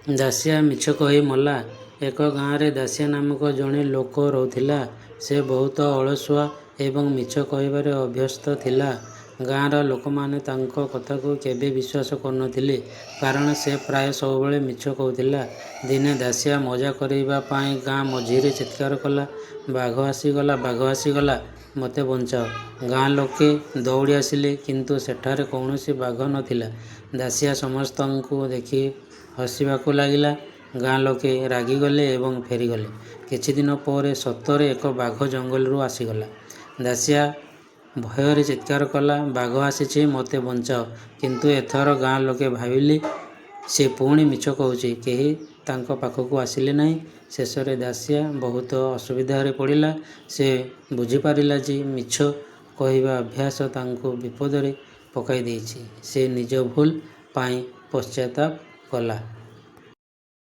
ଦାସିଆ ମିଛ କହି ମଲା। ଏକ ଗାଆଁରେ ଦାସିଆ ନାମକ ଜଣେ ଲୋକ ରହୁଥିଲା। ସେ ବହୁତ ଅଳସୁଆ ଏବଂ ମିଛ କହିବାରେ ଅଭ୍ୟସ୍ତ ଥିଲା। ଗାଆଁର ଲୋକମାନେ ତାଙ୍କ କଥାକୁ କେବେ ବିଶ୍ୱାସ କରୁନଥିଲେ, କାରଣ ସେ ପ୍ରାୟ ସବୁବେଳେ ମିଛ କହୁଥିଲା। ଦିନେ ଦାସିଆ ମଜା କରିବା ପାଇଁ ଗାଁ ମଝିରେ ଚିତ୍କାର କଲା, "ବାଘ ଆସିଗଲା, ବାଘ ଆସିଗଲା, ମୋତେ ବଞ୍ଚାଅ!" ଗାଁ ଲୋକେ ଦୌଡ଼ି ଆସିଲେ, କିନ୍ତୁ ସେଠାରେ କୌଣସି ବାଘ ନ ଥିଲା। ଦାସିଆ ସମସ୍ତଙ୍କୁ ଦେଖି ହସିବାକୁ ଲାଗିଲା। ଗାଁ ଲୋକେ ରାଗିଗଲେ ଏବଂ ଫେରିଗଲେ। କିଛିଦିନ ପରେ ସତରେ ଏକ ବାଘ ଜଙ୍ଗଲରୁ ଆସିଗଲା। ଦାସିଆ ଭୟରେ ଚିତ୍କାର କଲା, "ବାଘ ଆସିଛି, ମୋତେ ବଞ୍ଚାଅ!" କିନ୍ତୁ ଏଥର ଗାଁ ଲୋକେ ଭାବିଲେ ସେ ପୁଣି ମିଛ କହୁଛି। କେହି ତାଙ୍କ ପାଖକୁ ଆସିଲେ ନାହିଁ। ଶେଷରେ ଦାସିଆ ବହୁତ ଅସୁବିଧାରେ ପଡ଼ିଲା। ସେ ବୁଝିପାରିଲା ଯେ ମିଛ କହିବା ଅଭ୍ୟାସ ତାକୁ ବିପଦରେ ପକାଇଦେଇଛି। ସେ ନିଜ ଭୁଲ ପାଇଁ ପଶ୍ଚାତାପ କଲା।